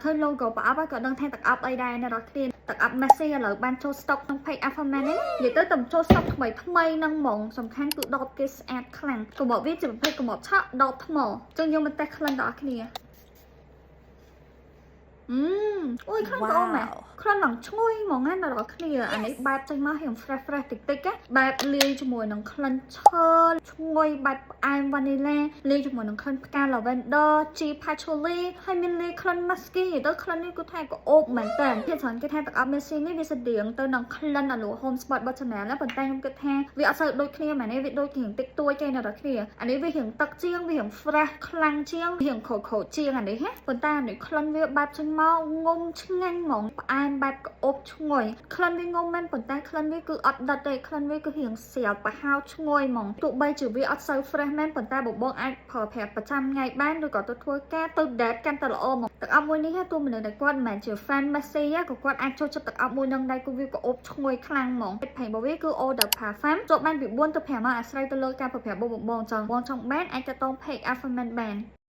ឃើញ logo ប្រអប់ក៏ដឹងថាទឹកអប់អីដែរអ្នកនរគ្នា។ទឹកអប់ Messi ឥឡូវបានចូល stock ក្នុង page Alphaman នេះនិយាយទៅតែចូល stock ថ្មីថ្មីហ្នឹងហ្មងសំខាន់គឺដបគេស្អាតខ្លាំងកម្របវាជាប្រភេទកម្របឆក់ដបថ្មចឹងយកមកតេស្តក្លិនដល់អ្នកគ្នា។អឺអូយក្លិនក៏អូមែនក្លិនឡើងឈ្ងុយហ្មងណាអ្នកនរគ្នាអានេះបែបចេញមករៀង fresh fresh តិចតិចណាបែបលាយជាមួយនឹងក្លិនឈើឈ្ងុយបែបផ្អែម vanilla លាយជាមួយនឹងក្លិនផ្កា lavender ជី patchouli ហើយមានលាយក្លិន musky ទៅក្លិននេះគឺថាក៏អូបមែនតើភាគច្រើនគេថាទឹកអប់ Messi នេះវាស្តៀងទៅនឹងក្លិន Allure Homme Sport របស់ Chanel ណាប៉ុន្តែខ្ញុំគិតថាវាអត់សូវដូចគ្នាមែនទេវាដូចរៀងតិចតួចទេអ្នកនរគ្នាអានេះវារៀងទឹកជាងវារៀង fresh ខ្លាំងជាងរៀងខូខូជាងអានេះណាប៉ុន្តែអានេះក្លិនវាបែបចេញមកងុំឆ្ងាញ់ហ្មងផ្អែមបែបក្អូបឈ្ងុយក្លិនវាងុំមែនប៉ុន្តែក្លិនវាគឺអត់ដិតទេក្លិនវាគឺរៀងស្រាលប្រហោឈ្ងុយហ្មងទោះបីជាវាអត់សូវ fresh មែនប៉ុន្តែបបងអាចប្រើប្រាស់ប្រចាំថ្ងៃបានឬក៏ទៅធ្វើការទៅ date កាន់តែល្អហ្មងទឹកអប់មួយនេះទោះមនុស្សដែលគាត់មិនមែនជា fan Messi ក៏គាត់អាចចូលចិត្តទឹកអប់មួយនឹងដែរគឺវាក៏អូបឈ្ងុយខ្លាំងហ្មងពេទ្យរបស់វាគឺ Eau de Parfum ចូលបានពី4ទៅ5ម៉ោងអាស្រ័យទៅលើការប្រើប្រាស់បងបងចង់បងចង់បានអាចទៅតង page Alphaman បាន។